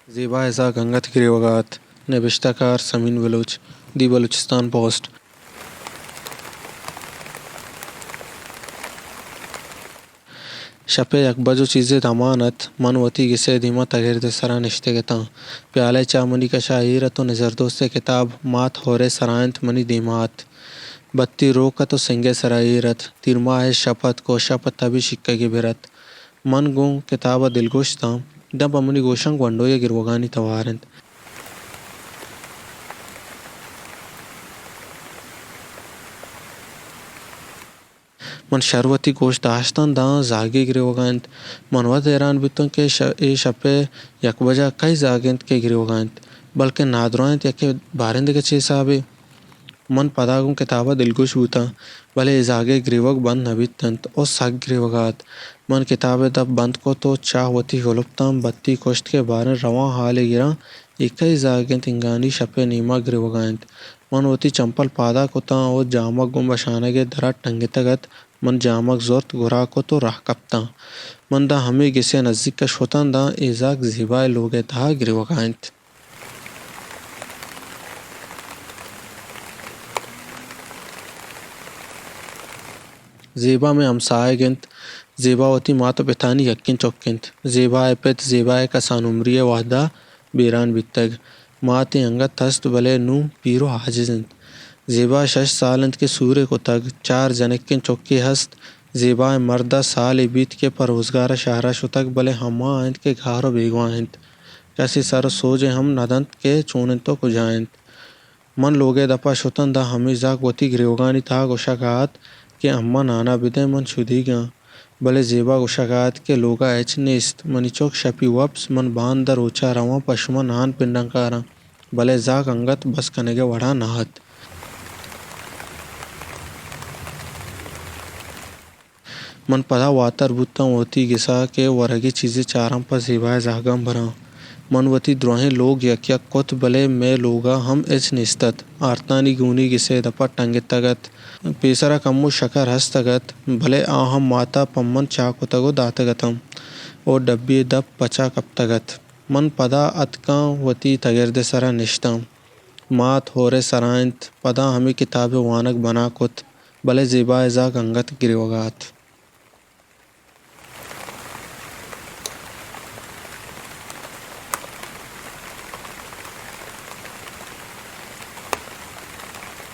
زیبا ءِ زھگ انگت گریوگ ءَ اَت۔ نبشتہ کار سمین بلوچ، دی بلوچستان پوسٹ۔ شپ ءِ یک بج ءُ چیزے دمان اَت، من وتی گس ءِ دیم ءَ تگرد ءِ سر ءَ نشتگ اِت آں۔ پیالہ ءِ چاہ منی کش ءَ ایر اَت ءُ نزردوست ءِ کتاب مات ھور ءِ سرا اِنت منی دیم ءَ اَت۔ بتی روک اَت ءُ سنگ ءِ سرا ایر اَت۔ تیرماہ ءِ شپ اَت، کوش ءَ پہ تبی شکگے بر اَت۔ من گوں کتاب ءَ دلگوش اِت آں، داں پہ منی گوشاں گونڈوے ءِ گریوگانی توار اِنت۔ من شر وتی گوش داشت اَنت، داں زھگے گریوگ ءَ اِنت۔ من وت ھیران بوت آں کہ ش-، اے شپ ءِ یک بج ءَ کئی زھگ اِنت کہ گریوگ ءَ اِنت، بلکیں نادراہ اِنت یا کہ باریں دگہ چے ھسابے۔ من پدا گوں کتاب ءَ دلگوش بوت آں، بلے اے زھگ ءِ گریوگ بند نہ بیت اَنت ءُ سک گریوگ ءَ اَت۔ من کتاب ءِ دپ بند کت ءُ چاہ وتی گلپت آں، بتی کشت کہ باریں رواں ھالے گراں، اے کئی زھگ اِنت انگانی شپ ءِ نیم ءَ گریوگ ءَ اِنت۔ من وتی چمپل پاد ءَ کت آں ءُ جامگ گوں بشانگ ءِ در ءَ ٹنگتگ اَت۔ من جامگ زرت، گرا کت ءُ راہ کپت آں۔ من داں ھمے گس ءِ نزیک ءَ شت آں، داں اے زھگ زیبا ءِ لوگ ءِ تہ ءَ گریوگ ءَ اِنت۔ زیبا مئے ھمساھگ اِنت۔ زیبا وتی مات ءُ پتانی یکیں چک اِنت۔ زیبا ءِ پت زیبا ءِ کسان عمری ءِ وھد ءَ بیران بیتگ۔ مات ئے انگت ھست، بلے نوں پیر ءُ عاجز اِنت۔ زیبا ءَ شش سال اِنت کہ سورے کتگ۔ چار جنکیں چکے ھست۔ زیبا ءِ مرد ءَ سالے بیت کہ پہ روزگار ءَ شھر ءَ شتگ، بلے ھما اِنت کہ گار ءُ بیگواہ اِنت۔ کسے سر ءُ سوجے ھم نہ دنت کہ چون اِنت ءُ کجا اِنت۔ من لوگ ءِ دپ ءَ شت آں، داں ھمے زھگ وتی گریوگانی تہ ءَ گوشگ ءَ اَت کہ اماں نان ءَ بدئے، من شدیگ آں۔ بلے زیبا گوشگ ءَ اَت کہ لوگ ءَ ھچ نیست، منی چک شپی وپس، من باندا روچ ءَ رواں پہ شما نان پنڈاں کاراں۔ بلے زھگ انگت بس کنگ ءِ وڑ ءَ نہ اَت۔ من پدا واتر بوت آں وتی گس ءَ کہ ورگی چیزے چاراں پہ زیبا ءِ زھگاں براں۔ من وتی دراھیں لوگ یک یک کت، بلے مئے لوگ ءَ ھم ھچ نیست اَت۔ آرتانی گونی گس ءِ دپ ءَ ٹنگتگ اَت۔ پیسر ءَ کمو شکر ھستگ اَت، بلے آ ھم مات ءَ پہ من چاہ کتگ ءُ داتگ اِت اَنت ءُ ڈبی ءِ دپ پچ ءَ کپتگ اَت۔ من پدا اتک آں وتی تگرد ءِ سر ءَ نشت آں۔ مات ھور ءِ سر ءَ اِنت۔ پدا ھمے کتاب ءِ وانگ بنا کت، بلے زیبا ءِ زھگ انگت گریوگ ءَ اَت۔